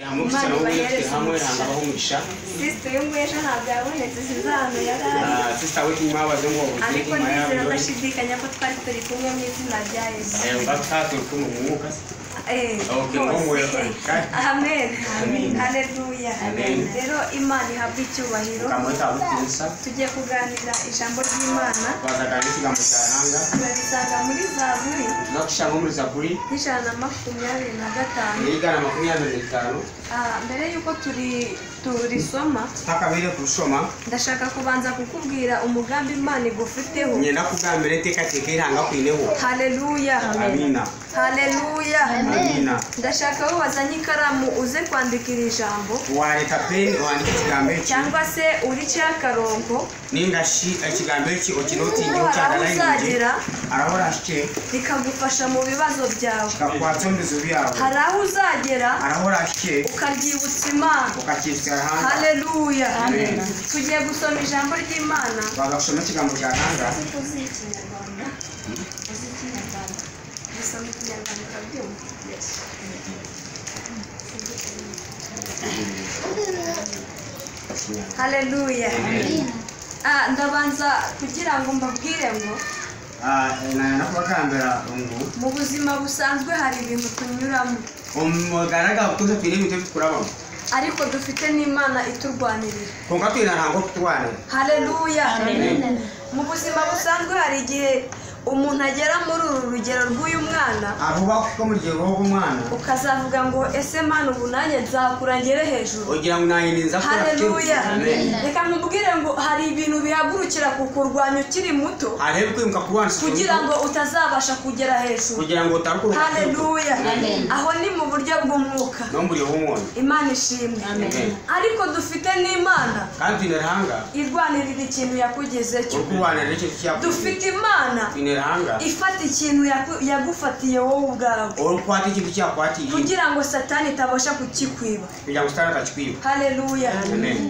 Imana ibahereze umugisha. Sister uyu nguyu ejo ntabwo yabonetse, sinzi ahantu yari ari. Sister we mwabaze ngo ariko ndizera ndashidikanya ko twari turi kumwe mu izina rya Yesu. Batatu kumwe mu mwuka. Amen. Haleluya. Rero Imana ihabwe icyubahiro. Tugiye kuganira ijambo ry'Imana. Turarisanga muri Zaburi. Zaburi 125. Mbere yuko turisoma, ndashaka kubanza kukubwira umugambi Imana igufiteho. Haleluya. Haleluya. Ndashaka ko wazanye ikaramu uze kwandikira ijambo, cyangwa se urice akarongo, uzagera bikagufasha mu bibazo byawe. Hari aho uzagera ukaryibutsa Imana. Haleluya. Tugiye gusoma ijambo ry'Imana. Gusoma ikinyarwanda urabyumva? Haleluya. Ndabanza kugira ngo mbabwire ngo mu buzima busanzwe hari ibintu tunyuramo, ariko dufite n'Imana iturwanirira. Haleluya. Mu buzima busanzwe hari igihe umuntu agera muri uru rugero rw'uyu mwana, ukazavuga ngo ese Mana ubu nanjye nzakura ngere hejuru. Haleluya. Reka nkubwire ngo hari ibintu bihagurukira kukurwanya ukiri muto, kugira ngo utazabasha kugera hejuru. Haleluya. Aho ni mu buryo bw'umwuka. Imana ishimwe. Ariko dufite n'Imana irwanirira ikintu yakugezeho. Dufite Imana ifata ikintu yagufatiye wowe ubwawe, kugira ngo Satani itabasha kukikwiba. Haleluya.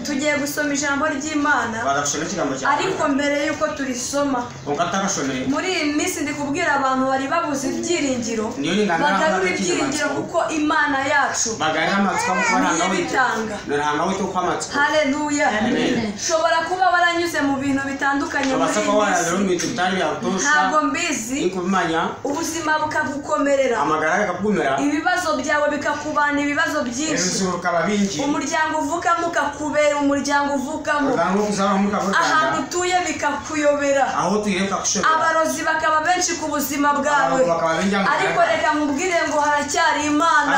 Tugiye gusoma ijambo ry'Imana, ariko mbere yuko turisoma, muri iyi minsi ndi kubwira abantu bari babuze ibyiringiro, bagarura ibyiringiro kuko Imana yacu niyo ibitanga. Haleluya. Ushobora kuba waranyuze mu bintu bitandukanye muri iyi minsi, ntabwo mbizi, ubuzima bukagukomerera, ibibazo byawe bikakubana ibibazo byinshi, umuryango uvukamo ukakubera umuryango uvukamo, ahantu utuye bikakuyobera, abarozi bakaba benshi ku buzima bwawe. Ariko reka nkubwire ngo haracyari Imana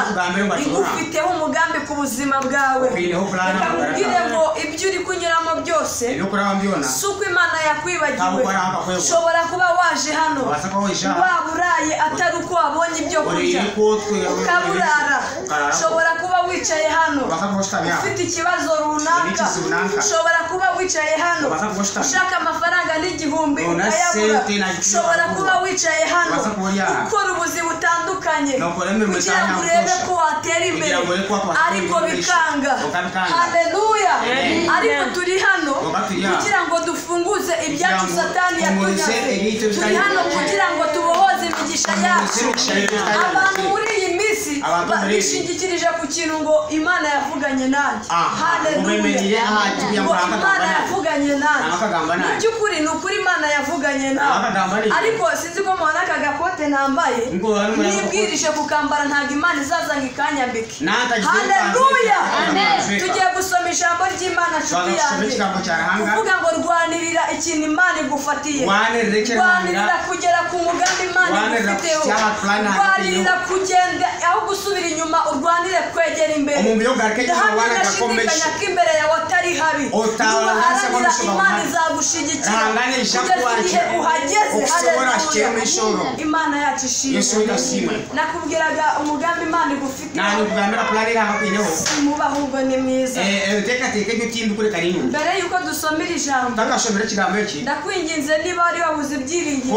igufiteho umugambi ku buzima bwawe. Reka nkubwire ngo ibyo uri kunyuramo byose si uko Imana yakwibagiwe. Ushobora kuba waje hano waba uraye atari uko wabonye ibyo kurya ukaburara. Ushobora kuba wicaye hano ufite ikibazo runaka. Ushobora kuba wicaye hano ushaka amafaranga n'igihumbi ukayabura. Ushobora kuba wicaye hano ukora ubuzima butandukanye kugira ngo urebe ko watera imbere, ariko bikanga. Haleluya. Ariko turi hano kugira ngo dufunguze ibyacu Satani yatunyaze. Turi hano kugira ngo tubohoze imigisha yacu. Abantu muri iyi minsi bishingikirije ku kintu ngo Imana yavuganye nanjye. Haleluya. Ngo Imana yavuganye nanjye. Mu by'ukuri ni ukuri Imana yavuganye nawe, ariko sinzi ko mubona aka gakote nambaye, nibwirije kukambara ntabwo Imana izaza ngo ikanyambike. Haleluya. Tugiye gusoma ijambo ry'Imana nshuti yanjye, kuvuga ngo rwanirira ikintu Imana igufatiye, rwanirira kugera ku mugambi Imana igufiteho, rwanirira kugenda aho gusubira inyuma, urwanire kwegera imbere. Ndahamya ndashidikanya ko imbere yawe atari habi. Nuharanira Imana izagushigikira kugeza igihe uhageze. Haleluya. Imana yacu ishimwe. Nakubwiraga umugambi Imana igufiteho, muba ahubwo ni mwiza. Mbere yuko dusoma iri jambo, ndakwinginze niba wari wabuze ibyiringiro,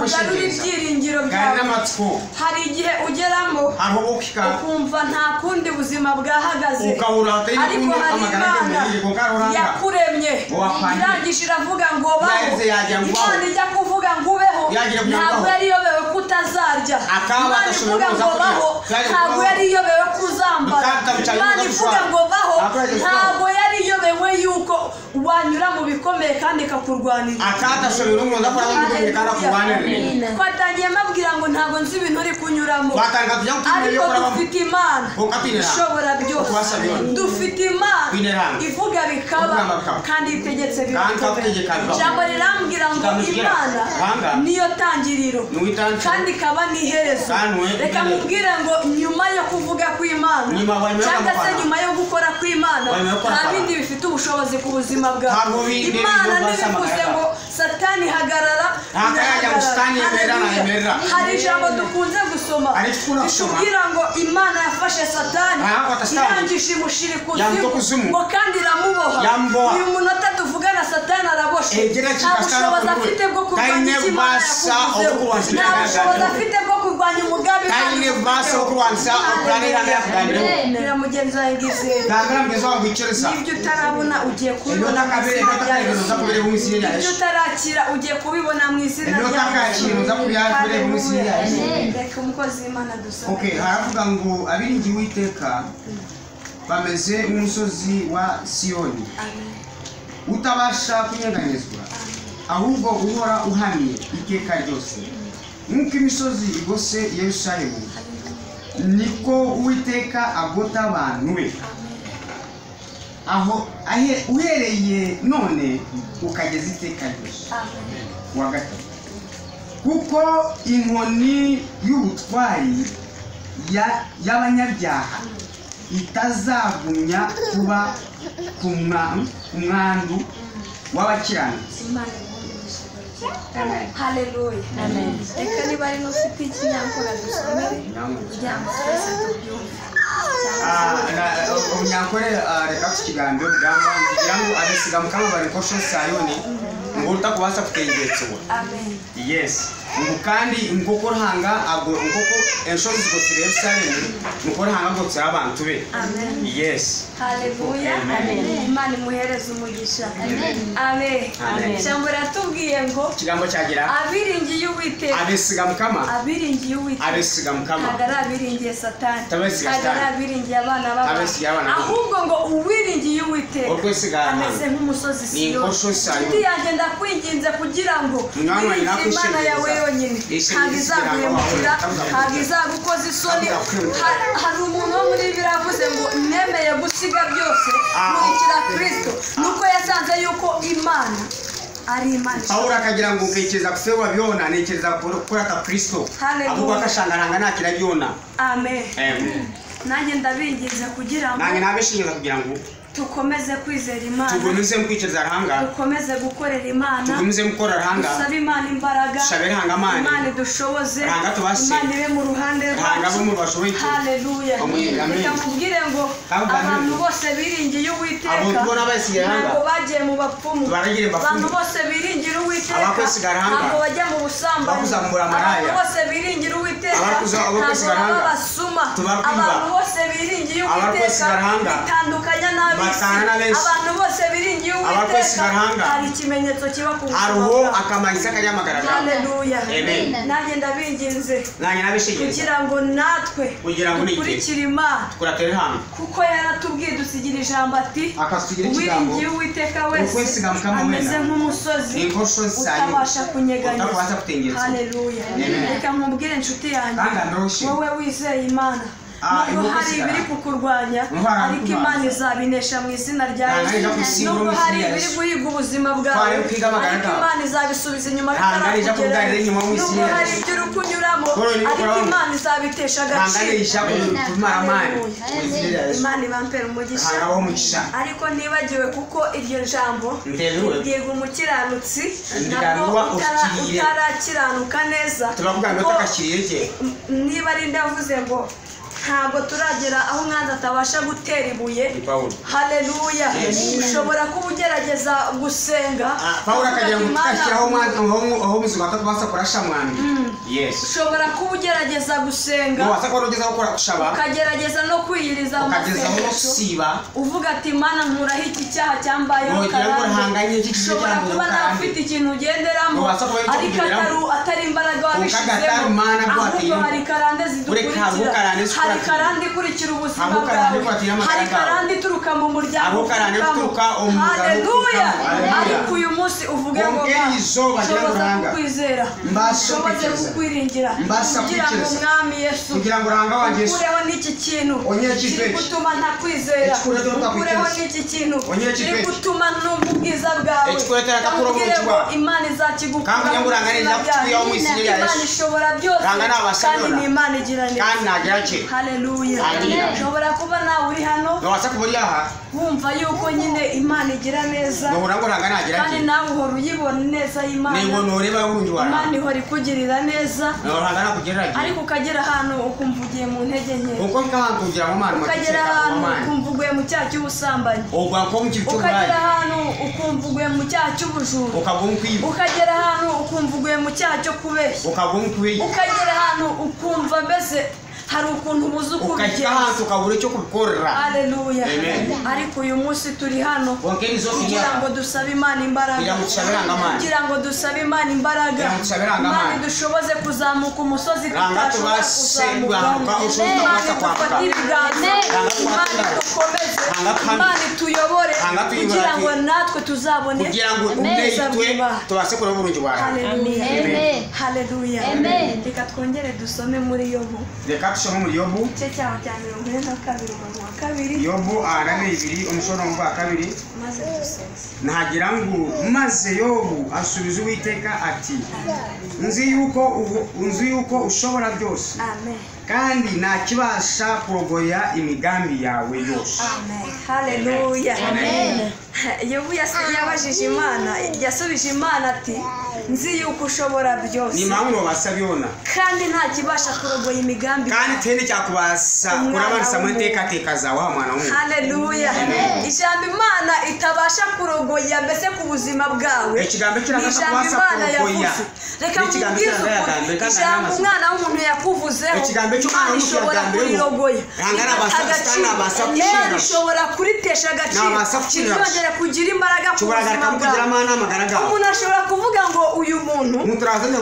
ugarure ibyiringiro byawe. Hari igihe ugeramo ukumva nta kundi buzima bwahagaze, ariko hari Imana yakuremye irangije iravuga ngo baho. Imana ijya kuvuga ngo ubeho, baho ntabwo yari iyobewe ko utazarya. Imana ivuga ngo baho ntabwo yari iyobewe ko uzambara. Imana ivuga ngo baho ntabwo yari iyobewe yuko wanyura mu bikomeye kandi ikakurwanirira. Twatangiye mbabwira ngo ntabwo nzi ibintu uri kunyuramo, ariko dufite Imana ishobora byose. Dufite Imana ivuga bikaba kandi itegetse birakomera. Ijambo rirambwira ngo Imana niyo tangiriro kandi ikaba n'iherezo. Reka mubwire ngo nyuma yo kuvuga kw'Imana cyangwa se nyuma yo gukora kw'Imana nta bindi bifite ubushobozi ku buzima bwawe. Imana ntibivuze ngo Satani hagarara, hari ijambo dukunze gusoma ritubwira ngo Imana yafashe Satani irangije imushira ikuzimu ngo kandi iramuboha. Uyu munota tuvugana Satani araboshe, nta bushobozi afite bwo kurwanya icyo Imana yakuvuzeho, nta bushobozi afite bwo kurwanya umugambi Imana. Mugenzi wawe ngizere n'ibyo utarabona ugiye kubibona mu izina rya Yesu, ibyo utarakira ugiye kubibona mu izina rya Yesu. Reka umukozi w'Imana dusome. Okay, haravuga ngo abiringiye Uwiteka bameze nk'umusozi wa Siyoni utabasha kunyeganyezwa, ahubwo uhora uhamye iteka ryose. Nk'uko imisozi igose Yerusalemu niko Uwiteka agota abantu be, aho uhereye none ukageza iteka ryose. Wa gatatu, kuko inkoni y'ubutwari y'abanyabyaha itazagumya kuba ku mwandu w'abakiranutsi. Haleluya. Reka niba ari n'ufite ikinyankore dusomere kugira ngo twese tubyumve. Obunyankore reka tukigambe bugamba kugira ngo abesiga Mukama bari kosho Sayoni ngo utakubasa kutengetsewa. Amen. Yes. Ngo kandi nkoko Ruhanga ago nkoko enshozi zigotira Yerusalemu nuko Ruhanga agotira abantu be. Amen. Yes. Haleluya. Amen. Imana imuhereze umugisha. Amen. Amen. Ijambo riratubwiye ngo ikigambo cyagira abiringiye Uwiteka, abesiga Mukama, abiringiye Uwiteka, abesiga Mukama, ntabwo ari abiringiye Satani, ntabwo ari abiringiye abana b'abantu, ahubwo ngo uwiringiye Uwiteka ameze nk'umusozi Siyoni. Inshuti yanjye ndakwinginze kugira ngo wiringire Imana yawe yonyine, ntabwo izaguhemukira, ntabwo izagukoza isoni. Hari umuntu wo muri Bibiliya yavuze ngo nemeye gusiga byose nkurikira Kristo, nuko yasanze yuko Imana ari Imana. Pawulo akagira ngo ntekereza kusewa byona ntekereza kurata Kristo, ahubwo akashangaranga nakira byona. Amen. Nanjye ndabinginze kugira ngo nanjye nabishingiza kugira ngo tukomeze kwizera Imana, tukomeze kwizera Ruhanga, dukomeze gukorera Imana, tukomeze gukora Ruhanga, dusabe Imana imbaraga, dusabe Ruhanga amani, Imana idushoboze, Ruhanga tubase, Imana ibe mu ruhande Ruhanga rwacu. bo mu bashoboye. Haleluya. Reka mubwire ngo abantu bose biringiye Uwiteka ntabwo bagiye mu bapfumu, abantu bose biringira Uwiteka ntabwo bajya mu busambanyi, abantu bose biringira Uwiteka ntabwo baba abasuma, abantu bose biringiye Uwiteka bitandukanya n'ab'isi, abantu bose biringiye Uwiteka hari ikimenyetso kiba ku buzima bwabo. Haleluya. Nanjye ndabinginze kugira ngo natwe dukurikire Imana, kuko yaratubwiye dusigira ijambo ati uwiringiye Uwiteka wese ameze nk'umusozi utabasha kunyeganyezwa. Haleluya. Reka nkubwire inshuti yanjye, wowe wizeye Imana, nubwo hari ibiri kukurwanya ariko Imana izabinesha mu izina rya Yesu. Nubwo hari ibiri guhiga ubuzima bwawe ariko Imana izabisubiza inyuma bitarakugeraho. Nubwo hari ibyo uri kunyuramo ariko Imana izabitesha agaciro. Imana ibampere umugisha. Ariko nibagiwe kuko iryo jambo ribwirwa umukiranutsi ntabwo utarakiranuka neza. Niba ari ndavuze ngo Ntabwo turagera aho umwanzi atabasha gutera ibuye. Haleluya. Ushobora kuba ugerageza gusenga. Pawulo akagira ngo tukashyiraho aho ubuzima atabasha kurasha mwami. Yes. Ushobora kuba ugerageza gusenga. Ukagerageza no kwiyiriza amasengesho. Uvuga ati Mana nkuraho iki cyaha cyambayeho karande. Ushobora kuba nawe ufite ikintu ugenderamo ariko atari imbaraga wabishizemo, ahubwo hari karande zidukurikira, hari karande ikurikira ubuzima bwawe, hari karande ituruka mu muryango. Haleluya. Ariko uyu munsi uvuge ngo shoboza kukwizera, shoboze kukwiringira, kugira ngo Mwami Yesu ukureho n'iki kintu kiri gutuma ntakwizera, ukureho n'iki kintu kiri gutuma numva ubwiza bwawe. Ndamubwire ngo Imana izakigukura, Imana ishobora byose kandi ni Imana igira neza. Haleluya. Ushobora kuba nawe uri hano wumva yuko nyine Imana igira neza, kandi nawe uhora uyibona neza y'Imana, Imana ihora ikugirira neza, ariko ukagera ahantu ukumva ugiye mu ntege nke, ukagera ahantu ukumva uguye mu cyaha cy'ubusambanyi, ukagera ahantu ukumva uguye mu cyaha cy'ubujura, ukagera ahantu ukumva uguye mu cyaha cyo kubeshya, ukagera ahantu ukumva mbese hari ukuntu ubuze uko ubigenza, ukabura icyo kubikorera. Haleluya. Ariko uyu munsi turi hano kugira ngo dusabe Imana imbaraga, kugira ngo dusabe Imana imbaraga, Imana idushoboze kuzamuka umusozi tutashobora kuzamuka, Imana idufate ibiganza, Imana idukomeze, Imana ituyobore kugira ngo natwe tuzabone ubwiza bw'Imana. Haleluya. Haleluya. Reka twongere dusome muri Yobu. Yobu igice cyaho cya 42 umurongo wa 2. Yobu 42 umurongo wa 2. Maze dusoze. Nagira ngo maze Yobu asubiza Uwiteka ati nzi yuko ushobora byose. Amen. Kandi nta kibasha kurogoya imigambi yawe yose. Amen. Haleluya. Amen. Yobu yabajije Imana, yasubije Imana ati nzi yuko ushobora byose. Ni mpamvu basabyona. Kandi nta kibasha kurogoya imigambi. Kandi tende cyakubasa kurabanisa muri tekateka zawe wa mwana w'umuntu. Haleluya. Ijambo Imana itabasha kurogoya mbese ku buzima bwawe. Ikigambo kirabasha kurogoya. Reka nkubwize ukuri, ijambo umwana w'umuntu yakuvuzeho Imana ishobora kurirogoya, Imana ishobora kuritesha agaciro, ntiyongere kugira imbaraga ku buzima bwawe. Umuntu ashobora kuvuga ngo uyu muntu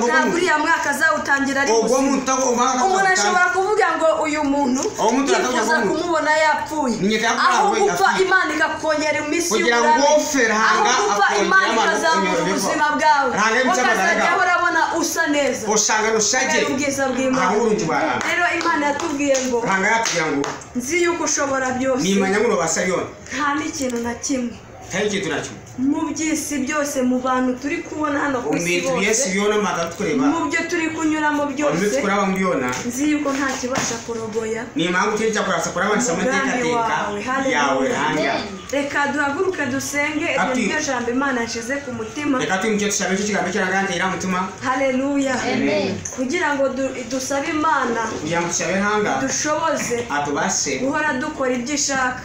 ntabwo uriya mwaka azawutangira ari muzima. Umuntu ashobora kuvuga ngo uyu muntu yifuza kumubona yapfuye, aho gupfa Imana ikakongera iminsi y'uburame, aho gupfa Imana ikazamura ubuzima bwawe, ukazajya urabona usa neza ubwiza bw'Imana. Rero Imana yatubwiye ngo nzi yuko ushobora byose, nta n'ikintu na kimwe mu by'isi byose, mu bantu turi kubona hano ku isi bose, mu byo turi kunyuramo byose, nzi yuko nta kibasha kurogoya umugambi wawe. Haleluya. Reka duhaguruke dusenge iryo niryo jambo Imana yashyize ku mutima. Haleluya. Kugira ngo dusabe Imana dushoboze guhora dukora ibyo ishaka.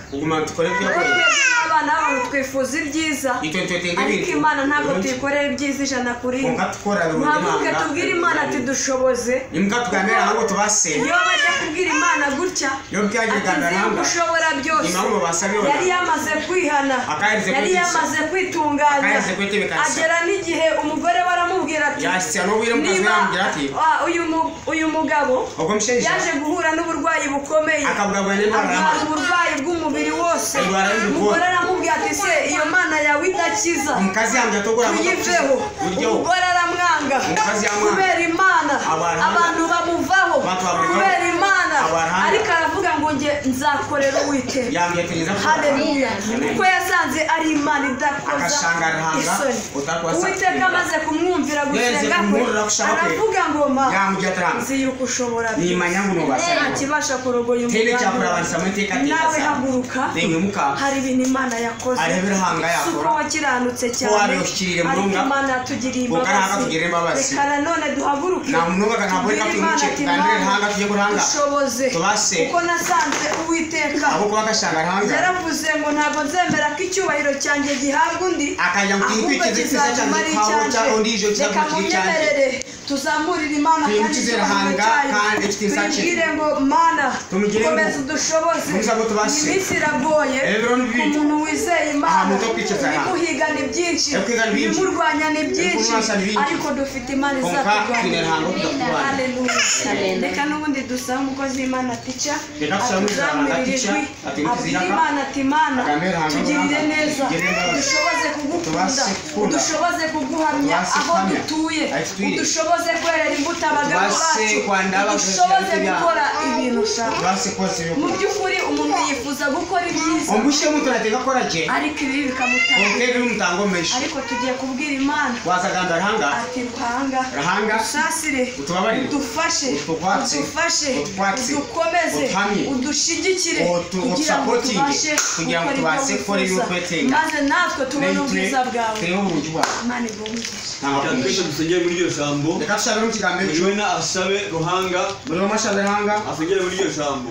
Abana b'abantu twifuza ibyiza, ariko Imana ntabwo tuyikorera ibyiza 100 kuri 100. Muhaguruke tubwire Imana ati dushoboze. Iyo bajya kubwira Imana gutya ati nzi yuko ushobora byose, yari yamaze kwihana, yari yamaze kwitunganya, agera n'igihe umugore we aramubwira ati niba uyu mugabo yaje guhura n'uburwayi bukomeye, arwara uburwayi bw'umubiri wose, umugore aramubwira ati se iyo Mana yawe idakiza tuyiveho. Umugore aramwanga kubera Imana, abantu bamuvaho kubera Imana, ariko aravuga ngo nge nzakorera Uwiteka. Haleluya. Kuko yasanze ari Imana idakoza isoni. Uwiteka amaze kumwumvira gusenga kwe, aravuga ngo ma nzi yuko ushobora byose, nta kibasha kurogoya umugambi. Nawe haguruka, hari ibintu Imana yakoze, si uko wakiranutse cyane, ariko Imana yatugiriye imbabazi. Reka nanone duhaguruke tubwire Imana ati Mana dushoboze. Udushoboze kuko nasanze Uwiteka yaravuze ngo ntabwo nzemera ko icyubahiro cyanjye gihabwa undi, ahubwo kizaguma ari icyanjye. Reka munyemerere tuzamurire Imana kandi icyubahiro cyayo, tuyibwire ngo Mana komeza udushoboze. Iminsi iragoye ku muntu wizeye Imana, ibimuhiga ni byinshi, ibimurwanya ni byinshi, ariko dufite Imana izaturwanya. Haleluya. Reka n'ubundi dusabe umukozi w'Imana Tica atuzamurire ijwi, abwire Imana ati Mana tugirire neza, udushoboze kugukunda, udushoboze kuguhamya aho dutuye, udushoboze kwerera imbuto abagabo bacu, udushoboze gukora ibintu ushaka. Mu by'ukuri umuntu yifuza gukora ibyiza, ariko ibi bikamutanga. Ariko tugiye kubwira Imana ati Ruhanga usasire, udufashe, udufashe, udukomeze, udushigikire kugira ngo tubashe gukora ibyo wifuza, maze natwe tubone ubwiza bwawe. Imana iguhe umugisha. Reka dusengere muri iryo jambo. Buri wese asabe Ruhanga, asengere muri iryo jambo.